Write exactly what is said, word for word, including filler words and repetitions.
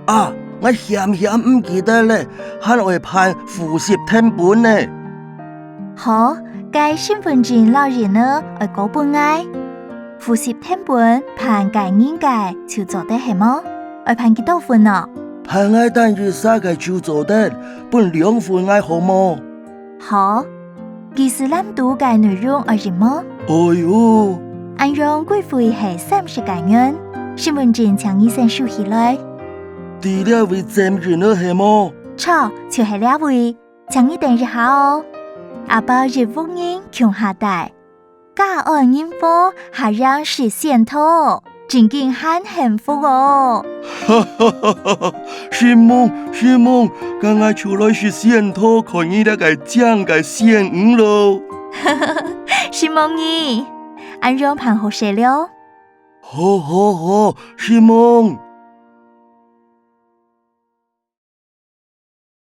啊，𠊎險險毋記得咧，還愛辦戶籍謄本呢。好，該身分證摎印仔愛交分𠊎。戶籍謄本辦該人个就做得係無？愛辦幾多份呢？辦𠊎單一儕个就做得，分兩份𠊎好無？好，記事藍圖个內容愛印無？哎喲，恁樣規費係三十個銀，身分證請你先收起來。在這位剪印仔係無？著，就係這位，請你等一下哦。阿爸一屋人共下戴，家安人和，下營食仙桃，真經還幸福哦。承蒙，承蒙，該𠊎就來食仙桃，看你這個靚个仙女囉。承蒙你，恁樣辦好勢了。好好好，承蒙。